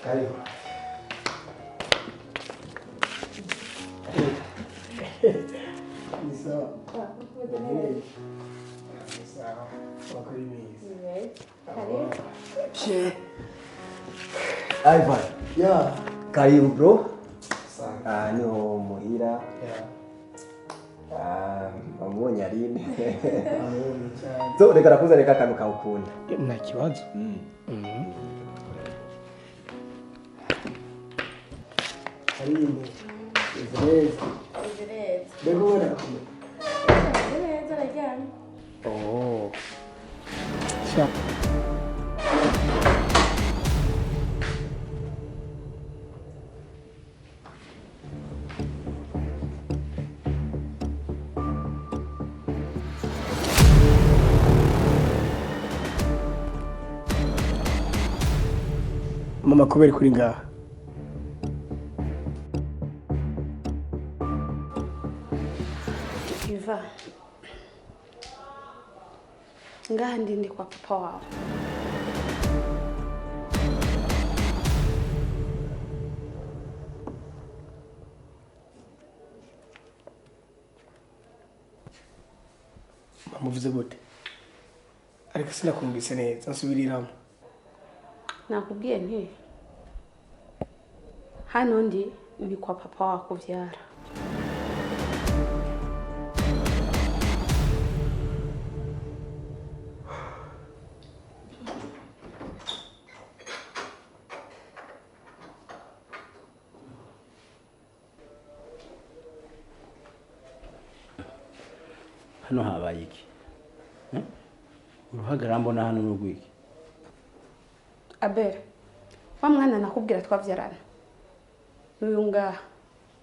Karibu. Ni sawa. Ni sawa. Wakuri meza. Karibu. Okay. Ivan. Yeah. Karibu bro. Sawa. Niho muhira. Yeah. Wamubonye Aline. Amubonye cyane. So reka nakuzanire ka kantu kawukunda. Nta kibazo. Aline. Neza. Neza. Mbega ubona akomeye. Neza araryamye. Oh. Sha. Mama kubera kuri ngaha. Iva. Ngaha ndi kwa papa wawe. Mama uvuze gute? Ariko sinakumvise neza, nsubiriramo. Nakubwiye nti hano ndi ni kwa papa wakuvyara. Hano habaye iki? Uruhagarara mbona hano n'urwiki. Abel, wa mwana nakubwira twavyarana. N'uyu ngaha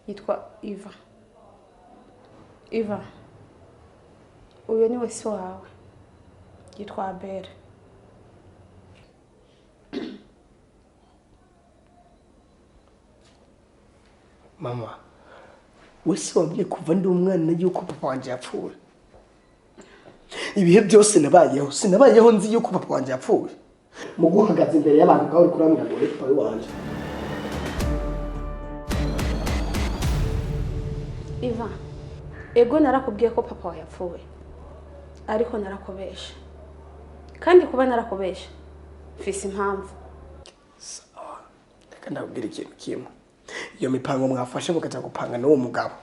yitwa Iva. Iva, uyu ni we se wawe. Yitwa Abel. Mama, wese wabwiye kuva ndi umwana yuko papa wanje yapfuye. Ibihe byose nabayeho, sinabayeho nzi yuko papa wanje yapfuye. Mu guhagaze imbere y'abantu ngaho uri kurambwira ngo uri papa wanje. Iva, ego narakubwiye ko papa wawe yapfuye. Ariko narakubesha. Kandi kuba narakubesha, mfise impamvu. Sawa. Reka ndakubwira ikintu kimwe. Iyo mipango mwafashe mukaja gupanga n'uwo mugabo.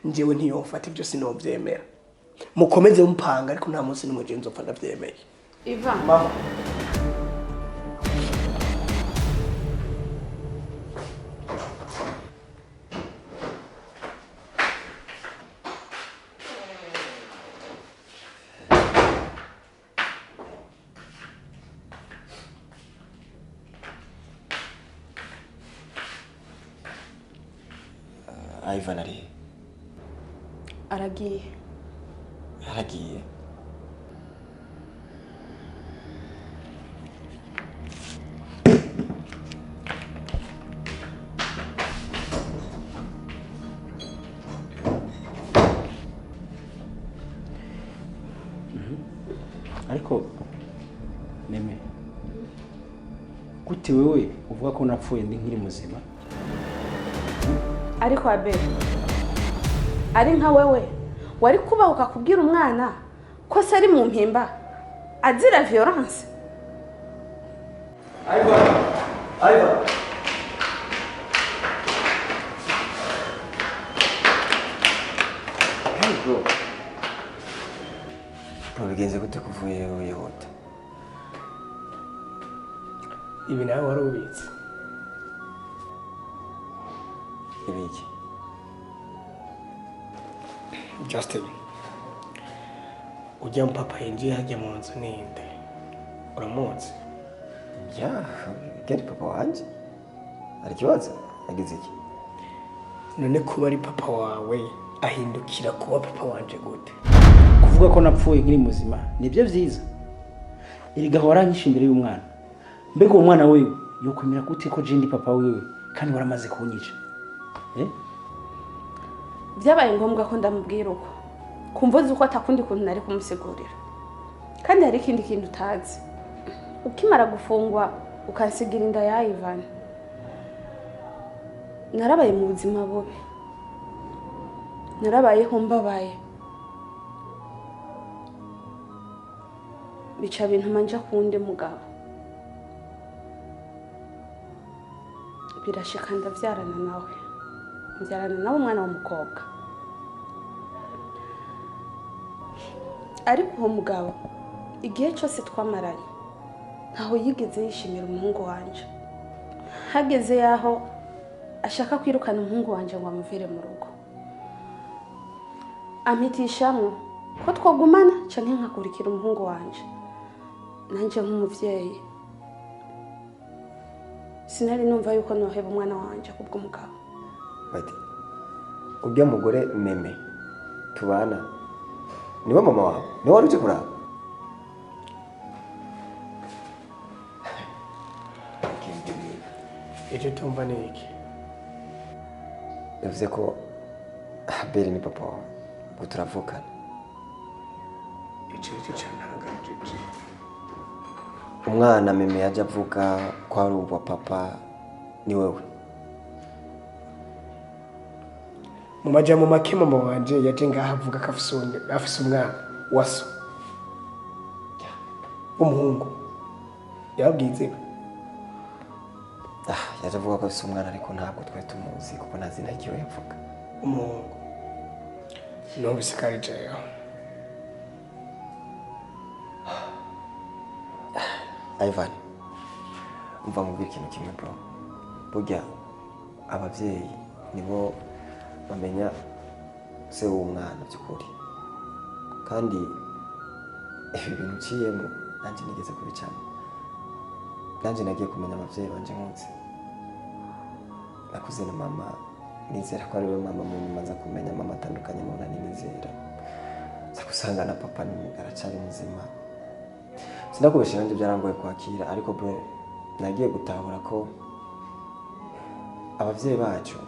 Njyewe ntiyomfata ibyo sinovyemera. Mukomeze mupanga ariko nta munsi n'umwe je nzopfa ndavyemeye. Iva. Mama. Ivan ari aragiye. Aragiye. Ariko neme gute wewe uvuga ko napfuye ndi nkiri muzima? Ariko Abel, ari nka wewe wari kubahuka kubwira umwana ko se ari mu mpimba azira violence. Ivan, Ivan. Hey bro. Bro, bigenze gute kuvuye wihuta? Ibi nawe wari ubitse. Ibiki? Justin, ujya papa yinjiye hajya mu nzu ninde? Uramuzi? Yeah, gari papa wanje. Ari kibazo? Yagize iki? None kuba ari papa wawe ahindukira kuba papa wanje gute? Kuvuga ko napfuye nkiri muzima nibyo vyiza. Erega waranyishe imbere y'umwana. Mbega uwo mwana wewe yokwemera gute ko je ndi papa wewe kandi waramaze kunyica? Byabaye ngombwa ko ndamubwira uko. Kumva uko atakundi kuntu nari kumusigurira. Kandi hari ikindi kintu utazi. Ukimara gufungwa ukansigira inda ya Ivan. Narabaye mu buzima bubi. Narabayeho mbabaye. Bica bintuma nja kuwundi mugabo. Birashika ndavyarana nawe. Mbyarana nawe umwana w'umukobwa. Ariko uwo mugabo igihe cyose twamaranye ntaho yigeze yishimira umuhungu wanje. Hageze yaho ashaka kwirukana umuhungu wanje ngo amuvire mu rugo. Ampitishamwo ko twogumana canke nkakurikira umuhungu wanje. Nanje nk'umuvyeyi sinari numva yuko noheba umwana wanje kubw'umugabo. Bati urya mugore meme tubana niwe mama wawe, niwe wari uje kuraba? Icyo tumva ni iki? Yavuze ko Abeli ni papa wawe, ubwo turavukana. Icyo nicyo cyantangaje. Umwana meme yaje avuga ko ari uwa papa ni wewe. Mu majambo make mama wanje yaje ngaha avuga ko afise umwana wa so w'umuhungu. Yababwiye izina? Yaje avuga ko afise umwana ariko ntabwo twari tumuzi kuko nta zina ryiwe yavuga. Umuhungu. Numvise ko ari jewe. Ivan, umva nkubwire ikintu kimwe bro. Burya abavyeyi nibo bamenya se w'umwana by'ukuri. Kandi ibi bintu nciyemo nanjye nigeze kubicamo. Nanjye nagiye kumenya abavyeyi banje nkuze. Nakuze na mama, nizera ko ari we mama mu nyuma nza kumenya mama atandukanye n'uwo nari nizera. Nza gusanga na papa aracari muzima. Sinakubesha nanjye byarangoye kwakira, ariko bro nagiye gutahura ko abavyeyi bacu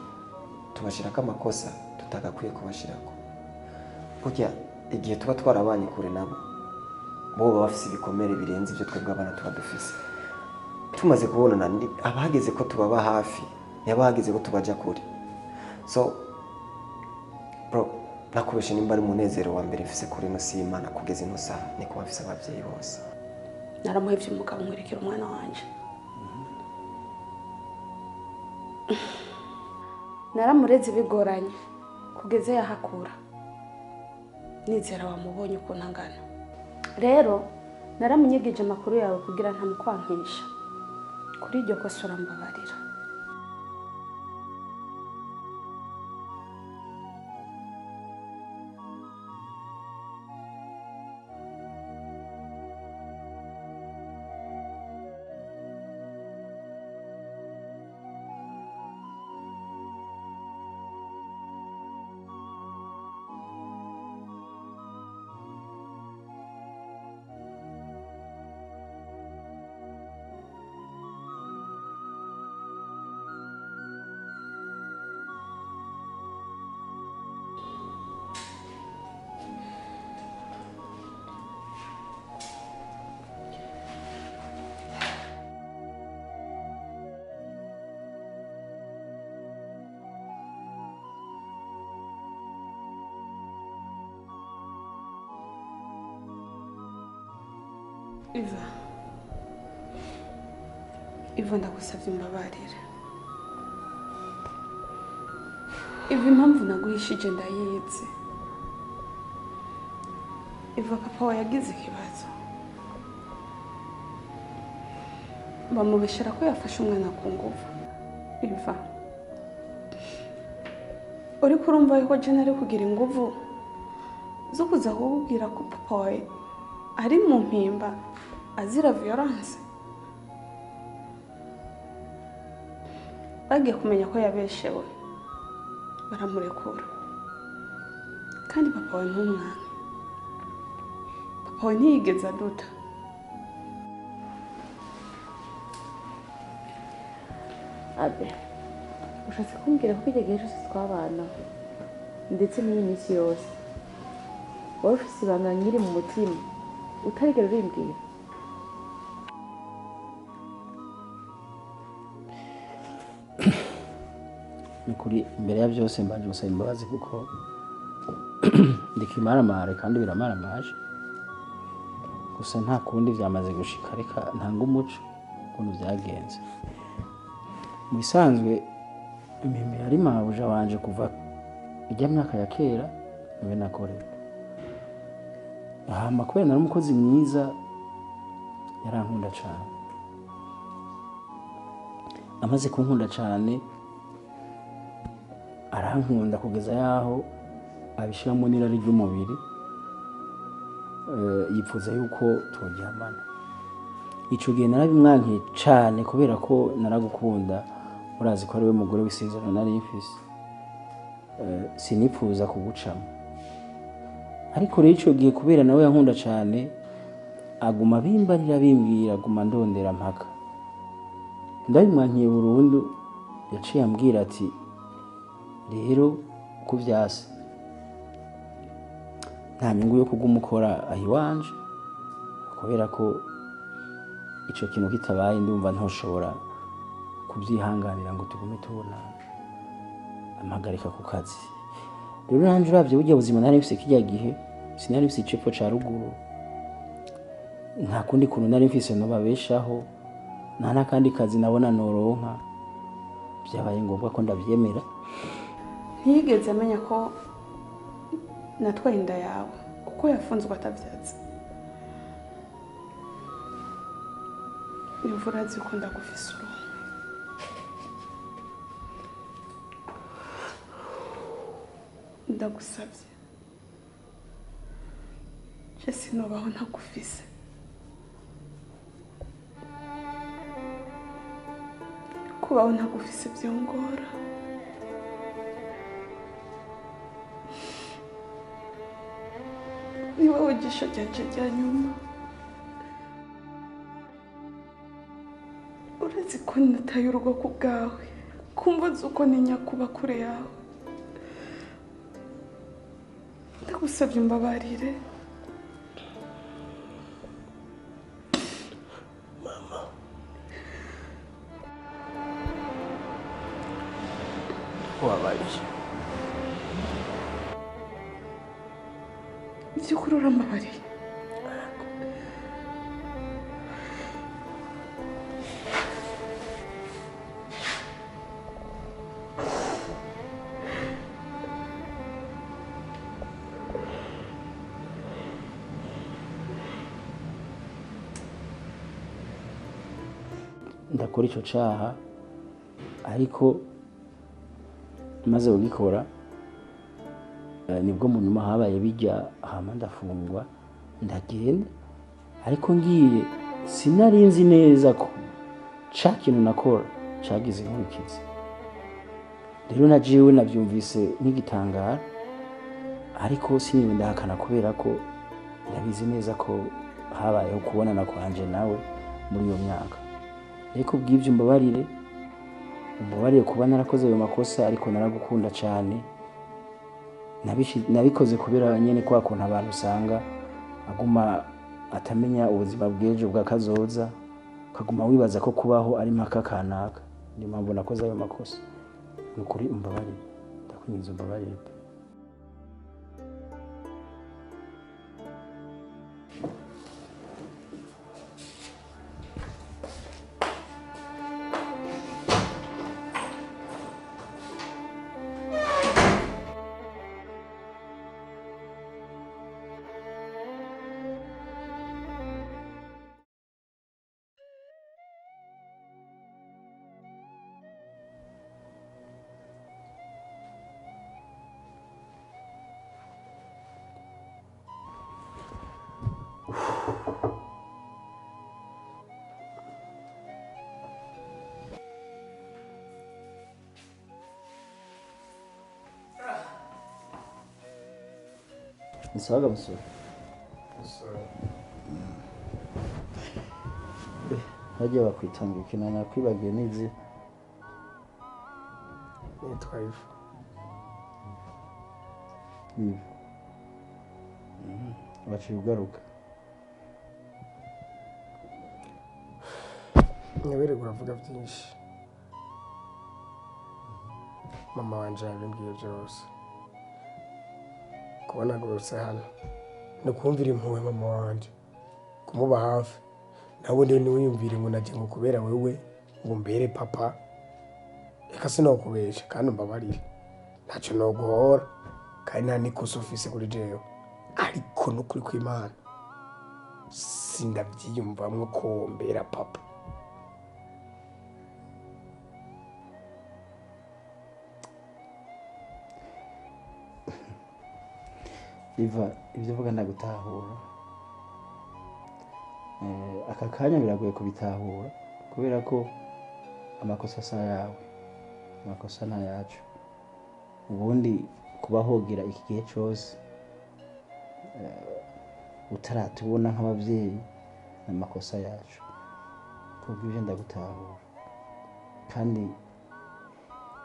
tubashirako amakosa tutagakwiye kubashirako. Burya igihe tuba twarabanye kure nabo, bo baba bafise ibikomere birenze ibyo twebwe abana tuba dufise. Tumaze kubonana abahageze ko tubaba hafi, ntiyabahageze ko tubaja kure. So bro, nakubeshe nimba ari umunezero wa mbere mfise kuri ino si y'Imana kugeza ino saha, ni kuba mfise abavyeyi bose. Naramuhevye umugabo nkurikira umwana wanje. Naramureze bigoranye kugeza yahakura. Nizera wamubonye ukuntu angana. Rero naramunyegeje amakuru yawe kugira ntamukwankisha. Kuri iryo kosa urambabarira. Iva, Iva ndagusavye umbabarire. Iva impamvu naguhishije ndayizi. Iva papa wawe yagize ikibazo. Bamubeshera ko yafashe umwana ku nguvu. Iva, uriko urumva yuko je nari kugira inguvu zo kuza kukubwira ko papa wawe ari mu mpimba azira violence. Bagiye kumenya ko yabeshewe baramurekura. Kandi papa wawe ntumwana. Papa wawe ntiyigeze aduta. Abe, ushatse kumbwira ko icyo gihe cyose twabana ndetse n'iyi minsi yose wari ufise ibanga nkiri mu mutima utarigera urimbwira? Nukuri imbere ya byose mbanje gusaba imbabazi kuko ndikimaramare kandi biramaramaje. Gusa nta kundi vyamaze gushika, reka ntanga umuco ukuntu vyagenze. Mu bisanzwe Mimi yari mabuja wanje kuva ijya myaka ya kera niwe nakorera. Hama kubera nari umukozi mwiza yarankunda cane. Amaze kunkunda cane arankunda kugeza yaho abishiramo n'irari ry'umubiri, yipfuza yuko tworyamana. Ico gihe narabimwankiye cane kubera ko naragukunda, urazi ko ari we mugore w'isezerano nari mfise. Sinipfuza kugucamo. Ariko rero ico gihe kubera nawe yankunda cane aguma bimbarira bimbwira, aguma ndondera mpaka ndabimwankiye burundu. Yaciye ambwira ati rero uko vyase nta nyungu yo kuguma ukora aho iwanje, kubera ko ico kintu kitabaye ndumva ntoshobora kubyihanganira ngo tugume tubonana. Ampagarika ku kazi. Rero nanje uravye burya buzima nari mfise kirya gihe, sinari mfise icepfo ca ruguru, nta kundi kuntu nari mfise nobabeshaho, nta n'akandi kazi nabona noronka. Vyabaye ngombwa ko ndavyemera. Ntiyigeze amenya ko natwaye inda yawe kuko yafunzwe atavyatsi. Imvura azi ko ndagufise uruhu. Ndagusavye, je sinobaho ntagufise. Kubaho ntagufise vyongora. Ni wowe jisho ryanje rya nyuma. Urazi ko nataye urugo ku bwawe, kumva uzi uko ntinya kuba kure yawe. Ndagusavye umbabarire. Mama, wabariye by'ukuri, urambabariye. Ndakora ico caha, ariko maze kugikora nibwo mu nyuma habaye bijya, hama ndafungwa ndagenda. Ariko ngiye sinari nzi neza ko ca kintu nakora cagize inkurikizi. Rero na jewe navyumvise nk'igitangara, ariko siniriwe ndahakana kubera ko ndabizi neza ko habayeho kubonana kwanje nawe muri iyo myaka. Ariko bw'ivyo umbabarire, umbabarire kuba narakoze ayo makosa, ariko naragukunda cane. Nabikoze kubera nyene kwa kuntu abantu usanga aguma atamenya ubuzima bw'ejo bwa kazoza, ukaguma wibaza ko kubaho ari mpaka kanaka. Niyo mpamvu nakoze ayo makosa. Nukuri umbabarire, ndakwinginze umbabarire pe. Nisawa musore. Hagiye bakwitanga ikintu nakwibagiye n'izi. Nitwa Ivu. Ivu. Waciye ugaruka. Nyaberega uravuga byinshi. Mama wanje yabimbwiye byose. Kubona gurutse hano ni kumvira impuhwe mama wanje, kumuba hafi. Nawe ndiwe niwiyumvire ngo naje ngo kubera wewe ngo mbere papa. Reka sinokubesha kandi umbabarire, ntacyo noguhora kandi nta n'ikosa ufise kuri jewe, ariko n'ukuri kw'Imana sindabyiyumvamwo ko wombera papa. Iva, ibyo uvuga ndagutahura. Aka kanya biragoye kubitahura kubera ko amakosa si ayawe, amakosa ni ayacu. Ubundi kuba hogira iki gihe cyose utaratubona nk'ababyeyi ni amakosa yacu. Kubw'ibyo ndagutahura, kandi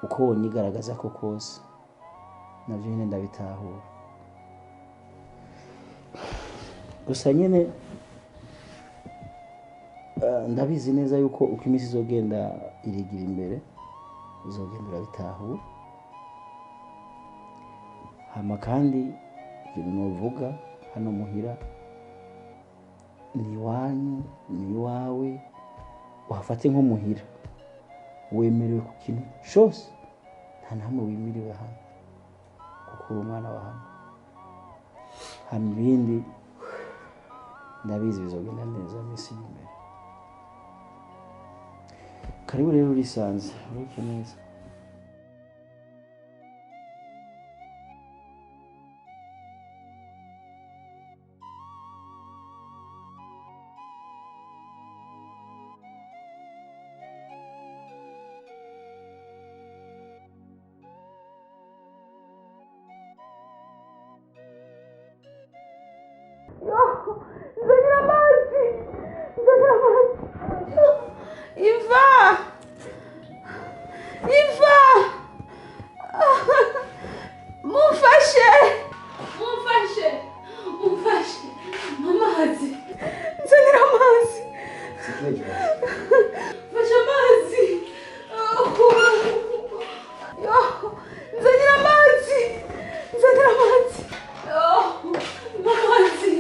uko wonyigaragaza ko kose navyo nyene ndabitahura. Gusa nyene ndabizi neza yuko uko iminsi izogenda irigira imbere uzogenda urabitahura. Hama kandi ikintu novuga hano muhira ni iwanyu, ni iwawe, uhafate nko muhira, wemerewe ku kintu cose, nta na hamwe wimiriwe hano kuko uri umwana wa hano. Hama ibindi ndabizi bizogenda neza minsi y'imbere. Karibu rero urisanze, uruke neza. Nzanira amazi, nzanira amazi. Iva, Iva, mumfashe, mumfashe, mumfashe, amazi, nzanira amazi, mfashe amazi, nzanira amazi, nzanira amazi, amazi.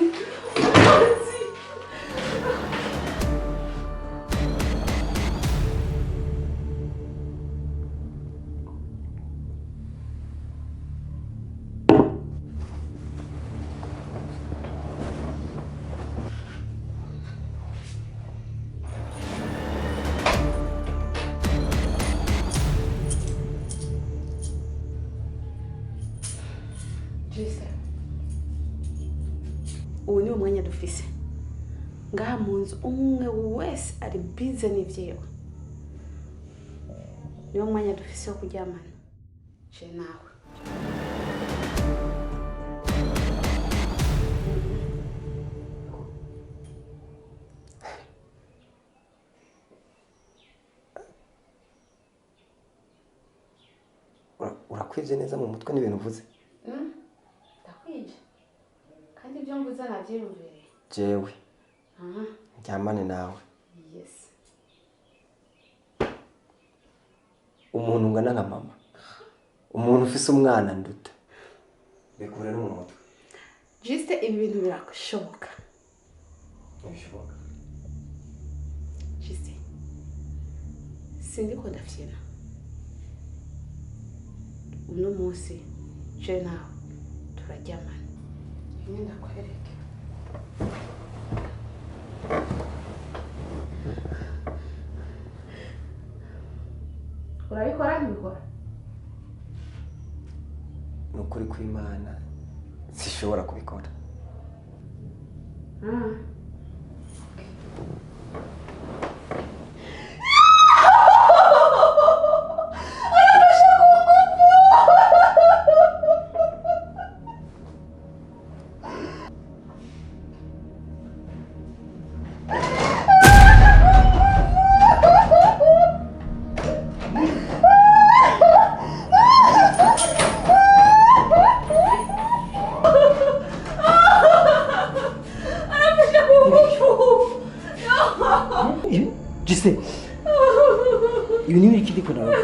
Ubu ni umwanya dufise ngaha mu nzu, umwe wese ari bize n'ivyiwe. Niwo mwanya dufise wo kuryamana je nawe. Urakwije neza mu mutwe n'ibintu uvuze? Ndakwije kandi ibyo mvuze navyiyumviriye. Jewe ndyamane nawe. Yes. Umuntu ungana nka mama, umuntu ufise umwana nduta, bikure no mu mutwe. Juste ibi bintu birashoboka. Ntibishoboka. Juste sindiko ndafyina. Uno munsi je nawe turaryamana. Nyine ndakwereke. Urabikora ntibikora? Ni ukuri kw'Imana sishobora kubikora. Jise, ibi ni ibiki ndiko nawe?